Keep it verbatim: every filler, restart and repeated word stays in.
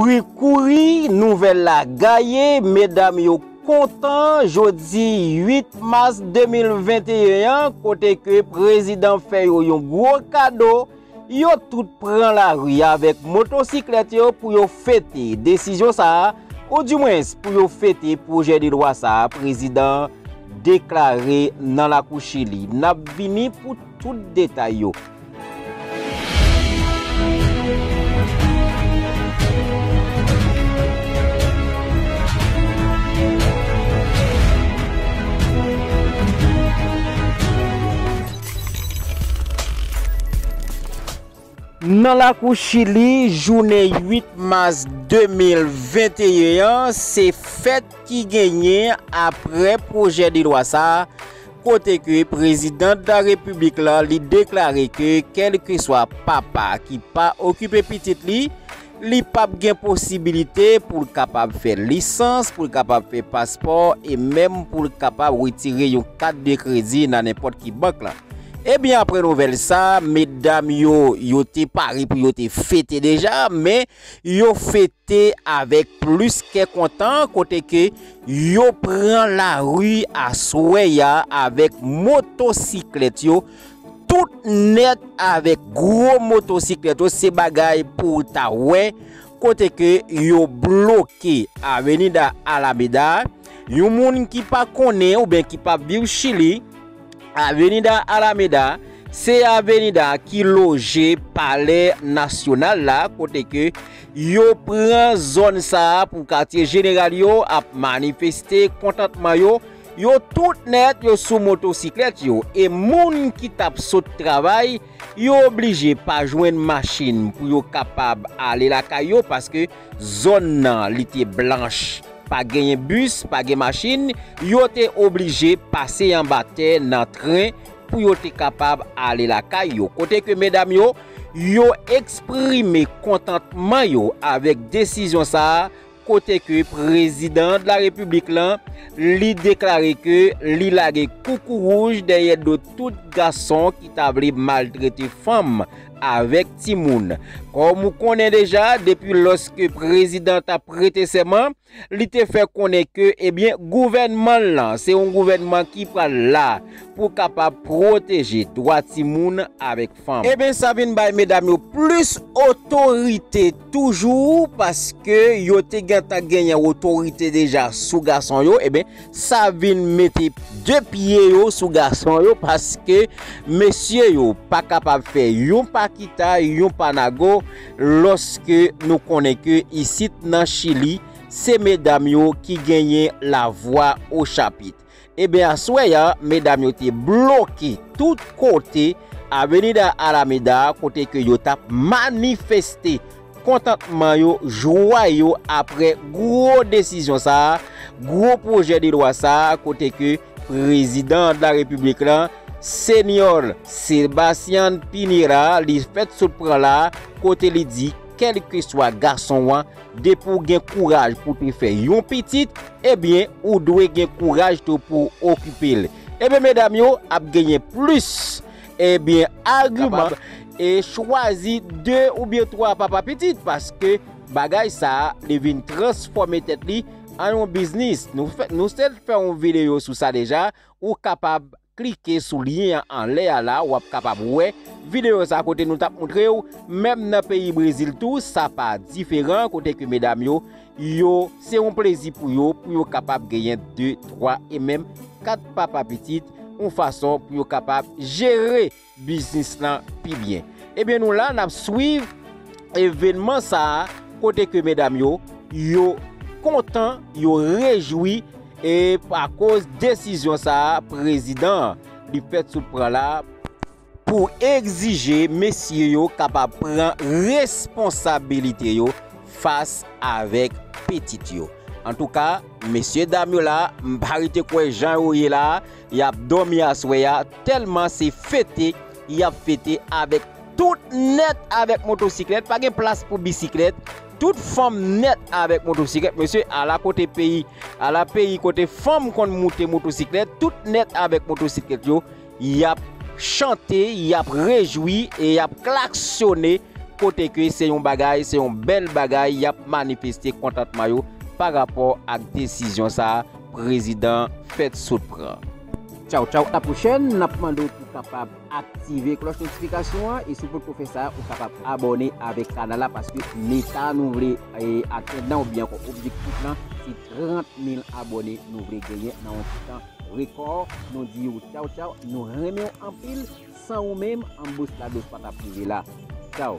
Kouri kouri, nouvèl la gaye, medam yo kontan, jodi uit mas de mil venteyen an, kote ke prezidan fè yo yon gwo kado, yo tout pran lari avèk motosiklèt yo pou yo fete desizyon sa a, oudimwens pou yo fete pwojè de lwa sa a prezidan deklare nan lakou Chili. N ap vini pou tout detay yo. Nan lakou Chili, jounen uit mas de mil venteyen an, se fèt ki genyen apre pwojè de lwa sa a, kote ke prezidan de la repiblik la, li deklare ke kèlkeswa papa ki pa okipe pitit li, li p ap gen posibilite pou l kapab fè lisans, pou l kapab fè paspò, e menm pou l kapab retire yon kat de kredi nan nenpòt ki bank la. Ebyen, apre nouvèl sa, medam yo, yo te pare pou yo te fete deja, men yo fete avèk plis kè kontan, kote ke yo pran lari aswè a avèk motosiklèt yo, tout nèt avèk gwo motosiklèt yo, se bagay pou w ta wè, kote ke yo bloke Avenida Alameda. Yon moun ki pa konnen oubyen ki pa viv Chili, Avenida Alameda, se avenida ki loje Palè Nasyonal la, kote ke yo pran zòn sa a pou katye jeneral yo ap manifeste kontantman yo. Yo tout nèt, yo sou motosiklèt yo. E moun ki t ap sot travay, yo oblije pa jwenn machin pou yo kapab ale lakay yo, paske zòn nan, li te blanch. Pa genyen bis, pa gen machin, yo te oblije pase anba tè nan tren pou yo te kapab ale lakay yo. Kote ke medam yo, yo eksprime kontantman yo avèk desizyon sa a, kote ke prezidan de la repiblik lan, li deklare ke li lage koukouwouj dèyè do tout gason ki ta vle maltrete fanm avèk timoun. Kòm ou konnen deja, depi lòske prezidan t ap prete sèman, li te fè konnen ke, ebyen, gouvènman l lan, se yon gouvènman ki pral la pou kapab pwoteje dwa timoun avèk fanm. Ebyen, sa vin bay medam yo plis otorite toujou, paske yo te gentan genyen otorite deja sou gason yo. Ebyen, sa vin mete de pye yo sou gason yo, paske mesye yo pa kapab fè yon pa kita, yon pa nago, lòske nou konnen ke isit nan Chili, se medam yo ki genyen lavwa o chapit. Ebyen, aswè a, medam yo te bloke tout kote Avenida Alameda, kote ke yo t ap manifeste kontantman yo, jwa yo apre gwo desizyon sa a, gwo pwojè de lwa sa a, kote ke prezidan de la repiblik lan, Señor Sebastián Piñera, li fèt sot pran la, kote li di, kèlkeswa gason an, depi w gen kouraj pou te fè yon pitit, ebyen, ou dwe gen kouraj tou pou okipe l. Ebyen, medam yo ap genyen plis, ebyen, agiman e chwazi de oubyen twa papa pitit, paske bagay sa a, li vin transfòme tèt li an yon biznis. Nou fè, nou te fè yon videyo sou sa deja, ou kapab klike sou lyen an anlè a la, w ap kapab wè videyo sa kote nou t ap montre w. Menm nan peyi Brezil tou, sa pa diferan, kote ke medam yo, yo, se yon plezi pou yo, pou yo kapab genyen de, twa e menm kat papa pitit, yon fason pou yo kapab jere biznis lan pi byen. Ebyen, nou la, n ap swiv evènman sa a, kote ke medam yo, yo kontan, yo rejwi, e akoz desizyon sa a, prezidan an, li fèt sot pran la, pou egzije mesye yo kapab pran responsabilite yo fas avèk pitit yo. Antouka, mesye dam yo la, m pa rete kwè jan yo ye la, y ap dòmi aswè a, tèlman se fete y ap fete avèk tout nèt avèk motosiklèt, pa gen plas pou bisiklèt, tout fanm nèt avèk motosiklèt, mesye, ala kote peyi, ala peyi kote fanm konn moute motosiklèt, tout nèt avèk motosiklèt yo, y ap chante, y ap rejwi e y ap klaksyone kote ke se yon bagay, se yon bèl bagay, y ap manifeste kontantman yo pa rapò ak desizyon sa a prezidan Fèt sot pran. Tchaw, tchaw, a la pwochèn, n ap mande w pou w kapab aktive klòch notifikasyon an, e si w potko fè sa, ou kapab abòne avèk kanal la, paske meta nou vle e, atenn nan oubyen ankò objektif lan, se trant mil abòne nou vle genyen nan yon ti tan rekò. Nou di w tchaw, tchaw, nou renmen w anpil, san ou menm, Ambos Lados pa t ap rive la. Tchaw.